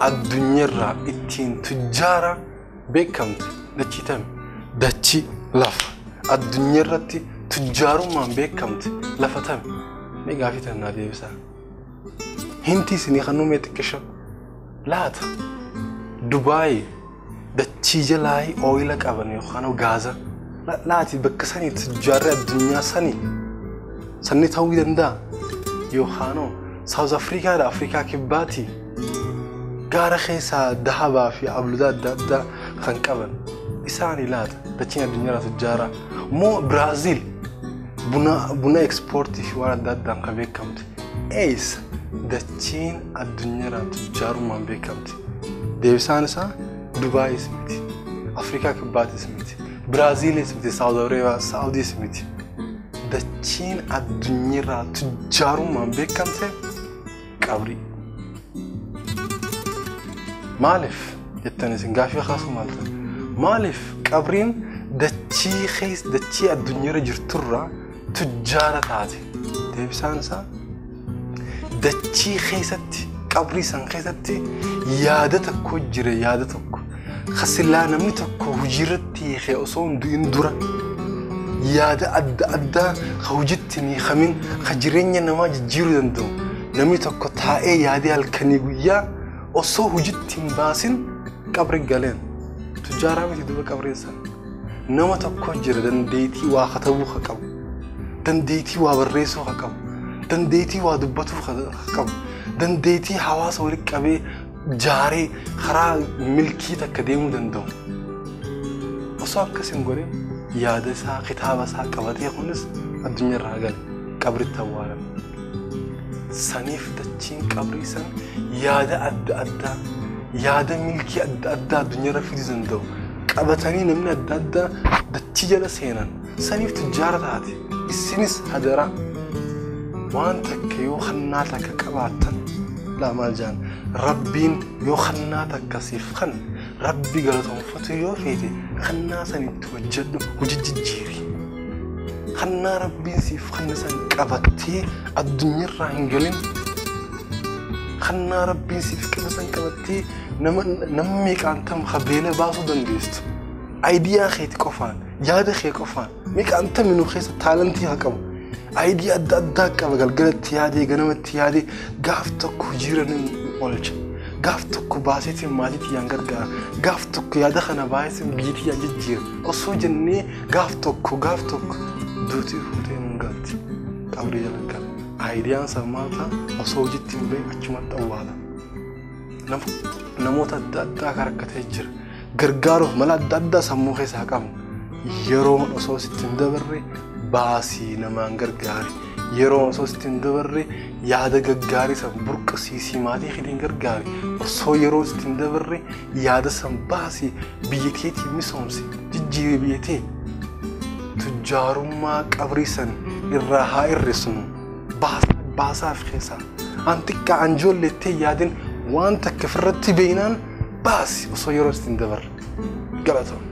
Addunyaarraa ittiin tujjaara beekamte dachii tami? Dachii lafa addunyaarratti tujjaarummaan beekamte lafa tami? Mee gaafii tana naa deebisaa. Hintii isinii kan nuumee xiqqisha. Laata Dubaay dachii jalaa ooyila qaban yookaan gaaza laati bakka sanii tujjaarri addunyaa sanii sanni ta'uu danda'a yookaan Saawuz Afrikaadha, Afrikaa Kibbaati gaara keessaa dahabaa fi abludaa adda addaa kan qaban isaanii laata dachiin addunyaarraa tujjaaraa moo Biraaziil buna ekspoortii fi waan adda addaan kan beekamte? Eessa dachiin addunyaarraa tujjaarummaan beekamte? Deebisaan isaa Dubaayis miti, Afrikaa Kibbaatis miti, Biraaziilis miti, Saawudiis miti. Dachiin addunyaarraa tujjaarummaan beekamte qabrii. Maaliif jettan isin gaafii kaasuu maalta? Maaliif qabriin dachii keessa dachii addunyaarra jirturraa tujjaara taate? Deebisaan isaa dachii keessatti qabrii san keessatti yaada tokko jira, yaada tokko kasilaa namni tokko hojiirratti hiikee osoo hin du'in dura yaada adda addaa ka hojiitti hin hiikamin ka jireenya namaa jijjiiruu danda'u namni tokko taa'ee yaadee halkanii guyyaa osoo hojiitti hin baasin qabri galeen tujjaaraa miti. Duba qabriin san nama tokko jira dandeettii waa katabuu ka qabu, dandeettii waa barreessuu ka qabu, dandeettii waa dubbatuu ka qabu, dandeettii hawaasa walitti qabee jaaree karaa milkii takka deemuu danda'u. Osoo akkas hin godhin yaada isaa kitaaba isaa qabatee kunis addunyaarraa gale qabritti awwaalame. Saniif dachiin qabrii san yaada adda addaa, yaada milkii adda addaa addunyaarra fiduu danda'u qabatanii namni adda addaa dachii jala seenan saniif tujjaara taate. Isinis hadaraa waan takka yoo hannaa takka qabaattan laa maal jaan rabbiin yoo hannaa takka siif kan rabbi galatoonfatu yoo feete hannaa sanitti hojjedhu, hojii jijjiiri. Hannaa rabbiin siif kanna san qabattee addunyaarraa hin galin. Hannaa rabbiin siif kenna san qabattee nama nama meeqaan tam beela baasuu dandeessu. Idea keeti qofaan, yaada kee qofaan meeqaan tami nu keessa talentii haa qabu. Idea adda addaa qaba, galgalatti yaadee ganamatti yaadee gaaf tokko hojiirra ni oolcha. Gaaf tokko baaseetiin maatii tiyyaan gargaara. Gaaf tokko yaada kana baaseetiin biyya tiyyaan jijjiira. Osoo jennee gaaf tokko gaaf tokko duutii fuutee nun galti. Qabrii jala gala. Ideaan san maal ta'a? Osoo hojiitti hin bahin achumatti awwaala. Namoota adda addaa kan rakkatee jira. Gargaaruuf mala adda addaa sammuu keessaa qabna. Yeroon osoo sitti hin dabarre baasii namaan gargaari. Yeroon osoo sitti hin dabarre yaada gaggaarii san burqisiisii maatii keetiin gargaari. Osoo yeroon sitti hin dabarre yaada san baasii biyya keetii misoomsi, jijjiiri biyya tee. Tujjaarummaa qabrii san irraa haa hir'isnu. Baasaa baasaaf keessaa. An xiqqaa an ijoolleettee yaadin waan takka ofirratti beeknaan baasi osoo yeroo sitti hin dabarre. Galatoom.